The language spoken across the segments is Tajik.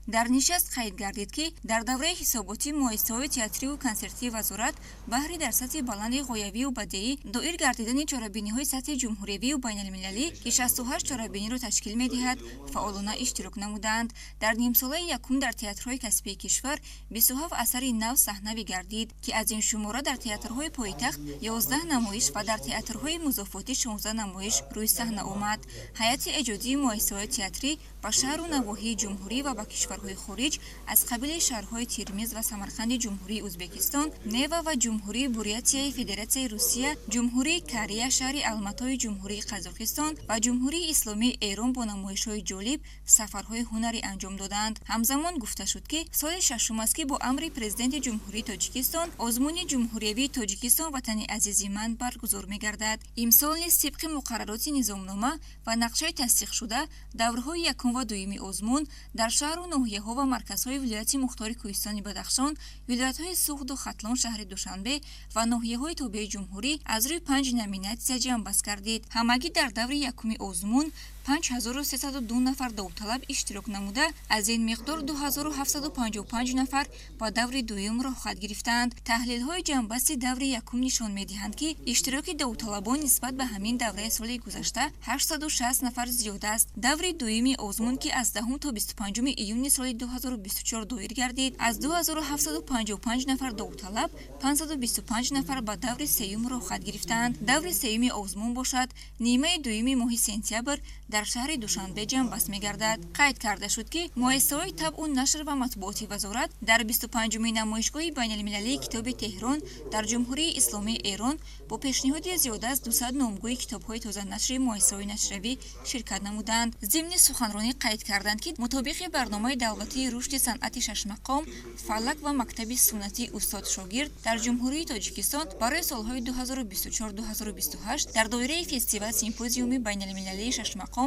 Дар нишаст қайд гардид, ки дар давраи ҳисоботӣ муассисаҳои театрию консертии вазорат баҳри дар сатҳи баланди ғоявию бадеӣ доир гардидани чорабиниҳои сатҳи ҷумҳуриявию байналмилалӣ, ки 68 чорабиниро ташкил медиҳад, фаъолона иштирок намуданд. Дар нимсолаи якум дар театрҳои касбии кишвар 27 асари нав саҳнавӣ гардид, ки аз ин шумора дар театрҳои пойтахт 11 намоиш ва дар театрҳои музофотӣ 16 намоиш рӯи саҳна омад. Ҳайати эҷодии муассисаҳои театрӣ ба шаҳру навоҳии ҷумҳурӣ ва ба кишварҳои хориҷ, аз қабили шаҳрҳои Термиз ва Самарқанди Ҷумҳурии Ӯзбекистон, Нева ва Ҷумҳурии Бурятияи Федератсияи Русия, Ҷумҳурии Корея, шаҳри Алматои Ҷумҳурии Қазоқистон ва Ҷумҳурии Исломии Эрон бо намоишҳои ҷолиб сафарҳои ҳунарӣ анҷом доданд. Ҳамзамон гуфта шуд, ки соли шашум аст, ки бо амри Президенти Ҷумҳурии Тоҷикистон озмуни ҷумҳуриявии «Тоҷикистон — ватани азизи ман» баргузор мегардад. Имсол низ тибқи муқаррароти низомнома ва нақшаи тасдиқшуда даврҳои якум ва дуюми озмун дар шаҳру ноҳияҳо ва марказҳои вилояти мухтори Кӯҳистони Бадахшон, вилоятҳои Суғду Хатлон, шаҳри Душанбе ва ноҳияҳои тобеи ҷумҳурӣ аз рӯи панҷ номинатсия ҷамъбаст гардид. Ҳамагӣ дар даври якуми озмун 5302 нафар довталаб иштирок намуда, аз ин миқдор 2755 нафар ба даври дуюм роҳхат гирифтаанд. Таҳлилҳои ҷамъбасти даври якум нишон медиҳанд, ки иштироки довталабон нисбат ба ҳамин давраи соли гузашта 860 нафар зиёд аст. Даври дуюми озмун, ки аз 10 то 25 июни соли 2024 доир гардид, аз 2755 нафар довталаб 525 нафар ба даври сеюм роҳхат гирифтаанд. Даври сеюми озмун бошад, нимаи дуюми моҳи сентябр дар шаҳри Душанбе ҷамъбаст мегардад. Қайд карда шуд, ки муассисаҳои табъу нашр ва матбуоти вазорат дар 25-умин намоишгоҳи байналмилалии китоби Теҳрон дар Ҷумҳурии Исломии Эрон бо пешниҳоди зиёда аз 200 номгӯи китобҳои тозанашри муассисаҳои нашриявӣ ширкат намуданд. Зимни суханронӣ қайд карданд, ки мутобиқи барномаи давлатии рушди санъати шашмақом, фалак ва мактаби суннатии устод-шогирд дар Ҷумҳурии Тоҷикистон барои солҳои 2024-2028 дар доираи фестивал симпозиуми байналмилалии шашмақом,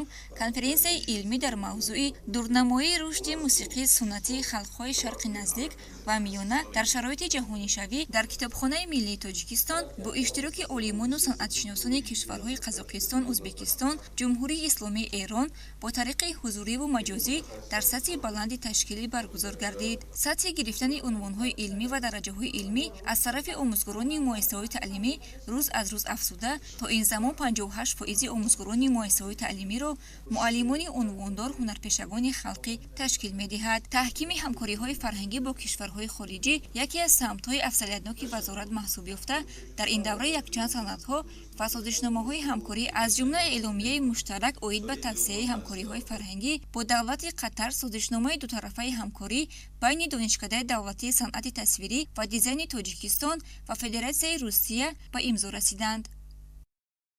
конференсияи илмӣ дар мавзӯи «Дурнамоии рушди мусиқии суннатии халқҳои Шарқи Наздик ва Миёна дар шароити ҷаҳонишавӣ» дар Китобхонаи миллии Тоҷикистон бо иштироки олимону санъатшиносони кишварҳои Қазоқистон, Ӯзбекистон, Ҷумҳурии Исломии Эрон бо тариқи ҳузуриву маҷозӣ дар сатҳи баланди ташкилӣ баргузор гардид. Сатҳи гирифтани унвонҳои илмӣ ва дараҷаҳои илмӣ аз тарафи омӯзгорони муассисаҳои таълимӣ рӯз аз рӯз афзуда, то ин замон 58 фоизи омӯзгорони муассисаҳои таълимиро муаллимони унвондор, ҳунарпешагони халқӣ ташкил медиҳад. Таҳкими ҳамкориҳои фарҳангӣ бо кишварҳои хориҷӣ яке аз самтҳои афзалиятноки вазорат маҳсуб ёфта, дар ин давра якчанд санадҳо ва созишномаҳои ҳамкорӣ, аз ҷумла эъломияи муштарак оид ба тавсеаи ҳамкориҳои фарҳангӣ бо давлати Қатар, созишномаи дутарафаи ҳамкорӣ байни Донишкадаи давлатии санъати тасвирӣ ва дизайни Тоҷикистон ва Федератсияи Русия ба имзо расиданд.